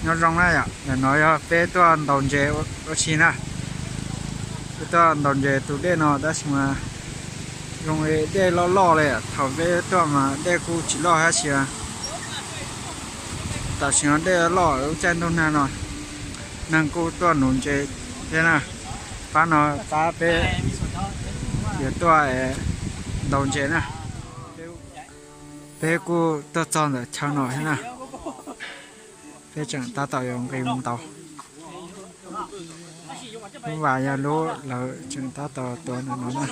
Nyob zoo na yom, ntawm no yog peb tuaj ntaus ntses ua si na. Peb tuaj ntaus ntses tus dej no tab sis mas zoo li dej loj loj li, thaum peb tuaj mas dej kuj tsis loj tab sis tam sim no dej loj loj lub caij ntuj nag no, neeg kuj tuaj nuv ntses thiab na. Pab no pab peb yuav tuaj ntaus ntses na. Peb kuj tuaj txog ntawm chaw no thiab na. Peb tseem tab tom yuav nqis mus ntaus. Lub vas yog lub lawv tseem tab tom tuav ntawm no na.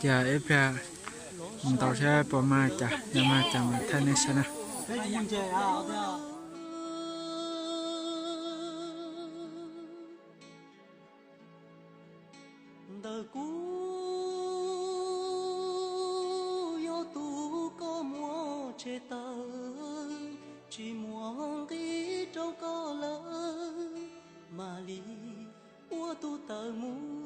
Ces ib pliag mus ntaus saib puas mag cas, yog mag cas mas thaij nej saib na. Ntawm kuv yog tus koj muab tshem tawm, tsis muaj nqis rau koj lawm, mam li ua tus tawm mus.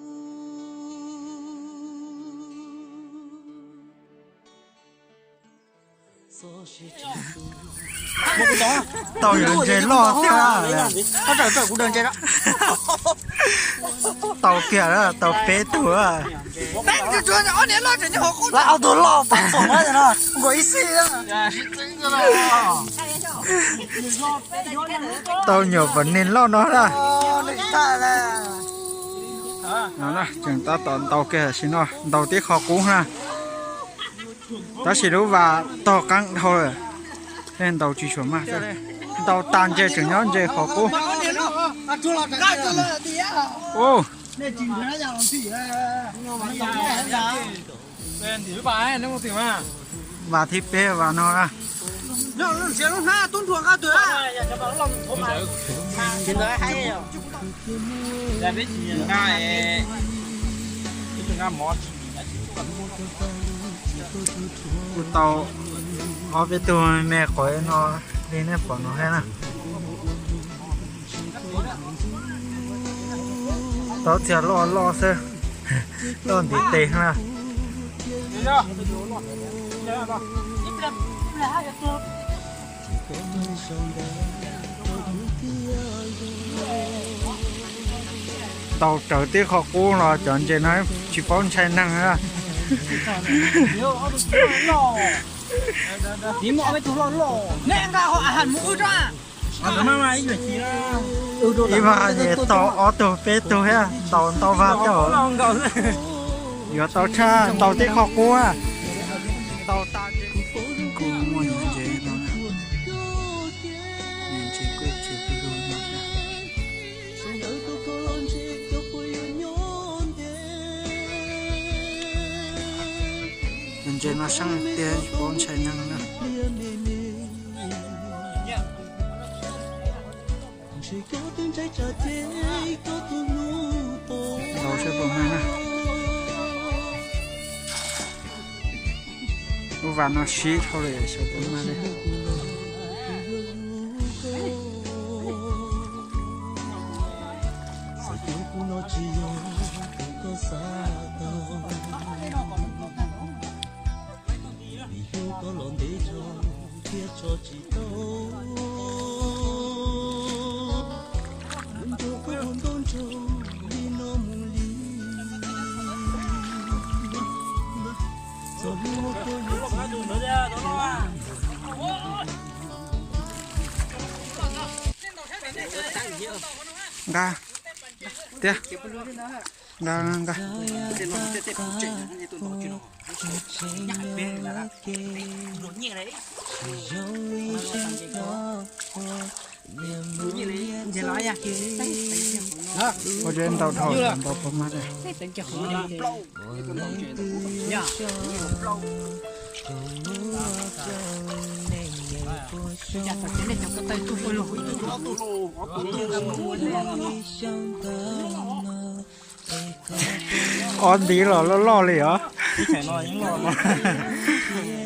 Tau yog ntses loj tiag. Tau kiag, tau peb tug. Ob tug loj pam xoom nkaus ib xij. Tau nyuam pam neeg loj no na. Tseem tab tom ntaus kiag tam sim no, ntaus tib qho qub na. Tab sis lub vas tog qeeb dhau lawm, ntaus tsis tshua mag. Ntaus tas ntses tseem nyob ntses qhov qub. Vas thib peb vas no na. Kuj tau ob peb tug me quav no li nej pom no thiab na. Tau txiag loj loj xwb, loj ntiv tes na. Ntaus raws tib qho qub los cov ntses no tsis paub ntshai neeg na. Ib vas ces tau ob tug peb tug thiab, ntaus ntau vas thiab. Yuav tau tshaj ntaus tib qho qub. Kuj muaj ntses no, ntses kuj tsis pw lug no thiab. Ntses no seej tiag tsis paub ntshai neeg na. Ntaus saib puas mag na. Lub vas no sib dhau lawm xyov puas mag li. Nqa tiag, nqa, nqa. Ua tsev ntau dhau, ntau puas mag li. Ob ntiv los loj loj li os.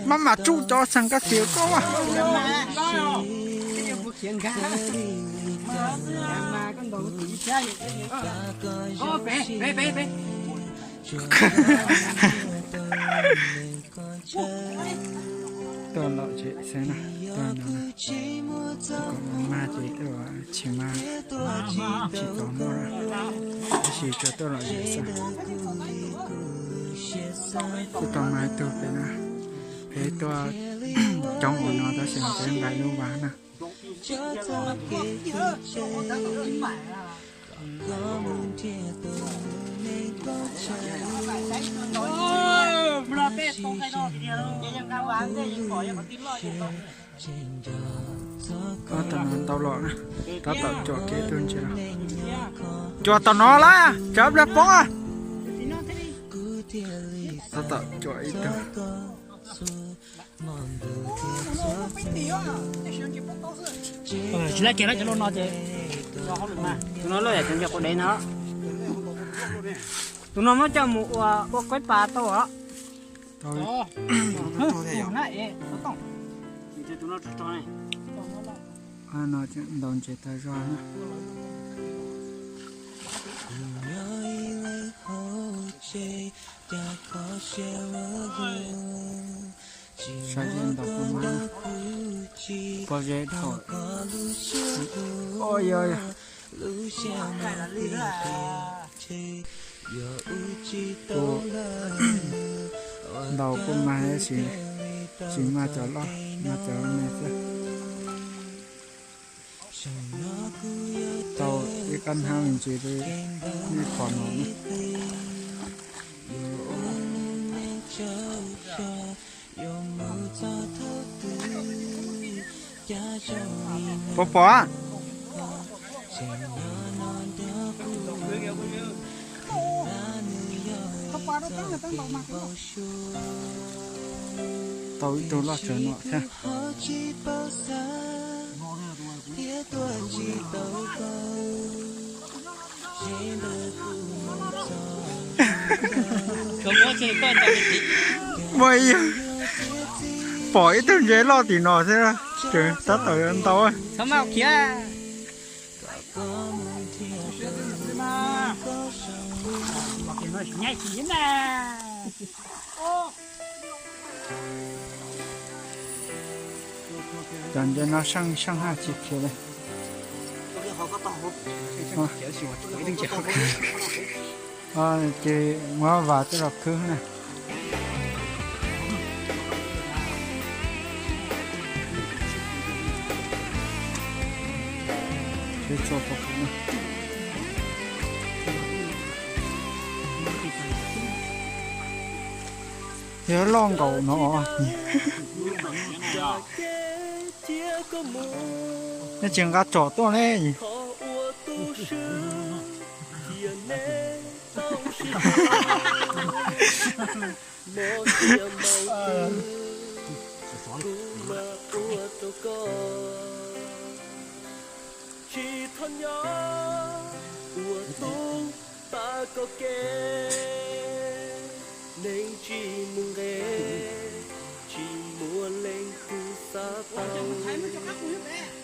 Maj mam tsuj cov xeem koj txiv koj. Tuaj lom zem xwb na, tuaj no na. Kom mag ces tuaj tsis mag, tsis txog muaj na, tab sis tsuas tuaj lom zem xwb. Kuj tau mag ib tug pem na, peb tuaj coob ua no tab sis peb nqa lub vas na. Ob tug no ntau los na, tab tom cuam kiag ib tug ntses los. Cuam tom no lawm, tsam nplag poob. Tab tom cuam ib tug. Tsis laj kiag lawm, cov loj no ces tus no loj yam cov ntses quav dev no. Tus no muab coj mus ua, ua qaib pas tau os. No ntau ntses tag zog na. Saib zeb ntaus kuv mas, pob zeb dhau. Ua yog, yog. Kuv ntaus kuj mag tab sis tsis mag cov loj, mag cov me xwb. Tau ib qab hnab me ntsis li nej pom no na. Puas pom? Tau ib tug loj tsawv no thiab. Muaj ib, pom ib tug ntses loj tim no thiab, tseem tab tom yuav ntaus. Cov ntses no seej seej haj tsis khiav li. Ces muab vas coj los khwb na. Txhua txhua pom kuv na. Yog loj nkaus no. Nej tsis nqa tsom tuaj ne. Tsis txhob nyob ua tub pab koj kev, neeg tsis mus nqe, tsis muaj leej twg xav tau,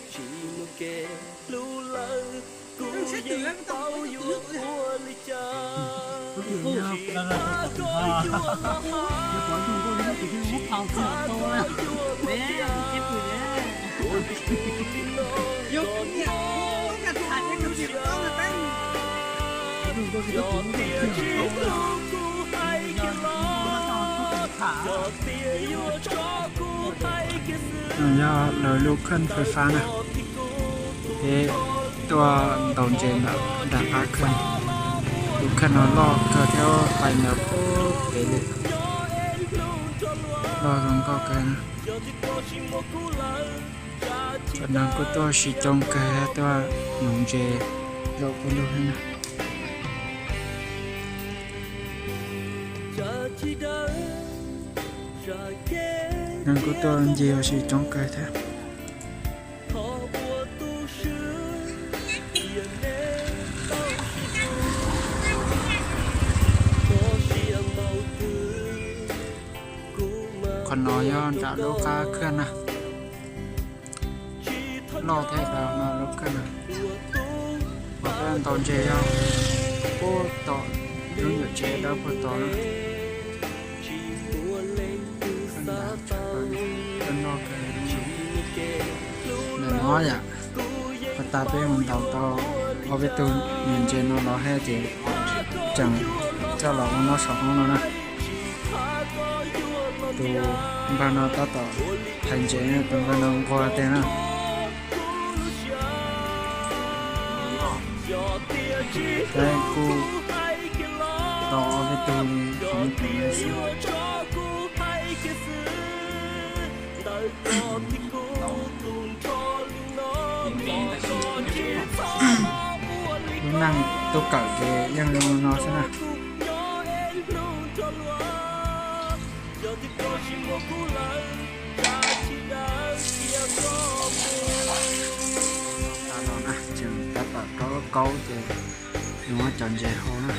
tsis muaj kev hlub lawm, kuv yeej paub yuav ua li cas. Tsis pab koj yuav los hais, tsis pab koj yuav los hais, ua li no, yog tias tsis hlub kuv hais kiag los, yog tias yuav tso kuv hais kiag xwb. Yog lawv lub khej fais fab na, peb tuaj ntaus ntses ntawm nram qab khej. Lub khej no loj kawg thiab pais ntawd puag pem li, loj zoo nkauj kawg na. Cov neeg kuj tuaj sib coob kawg, tuaj nuv ntses zaum puag lug thiab na. Neeg kuj tuaj ncig ua si coob kawg thiab. Qhov no yog nram lub qab khej na. Loj thiab dav no lub khej na. Qhov peb ntaus ntses yog puag tom lub nyuam tsev dawb puag tod na. No yom, pas tas peb mus ntaus tau ob peb tug niag ntses no los thiab ces tseem coj los ua noj saum hoob no na. Tus npawg no tab tom hais ntses, tus npawg no nquag tiag na. Peb kuj tau ob peb tug li hauv no xwb. Lub neej tub kawm ces yeej zoo no xwb na. Tseem tab tom rau lub kaub ces yuav muab cov ntses hau na.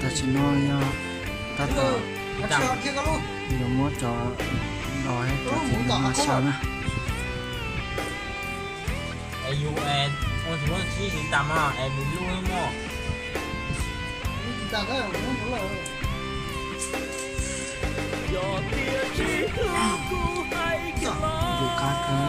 Tam sim no yog tab tom yuav muab cov los cov txiv no xyaw na. Ntxim qab kawg.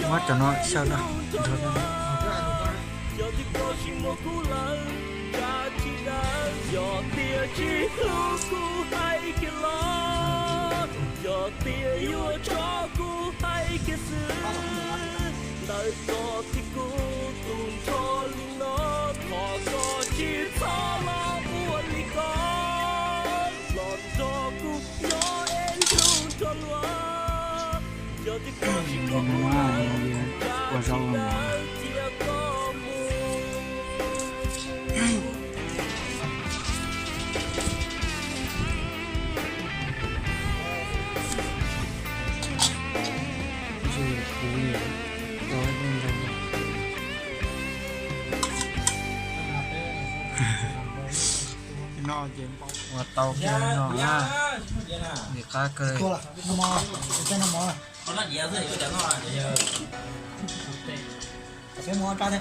Muab cov no xyaw no nrog. Ua zaub ua mov. Ua tau kiag no na, ntxim qab kawg. Ntxim qab kawg.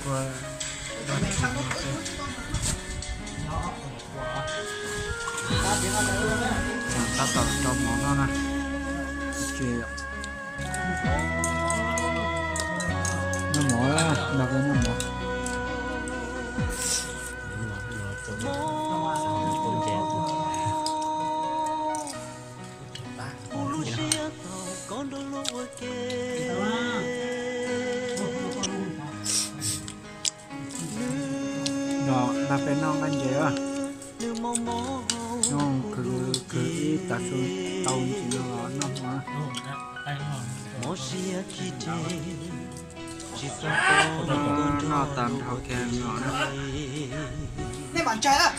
Ua tab tom rau mov noj na. Ces noj mov, noj mov. Nrog peb noj nqaij ntses, noj khwv khwv ib tag su tau ntsis no los noj mov. Noj tag nrho kiag no na. Nej mam ntsaig na.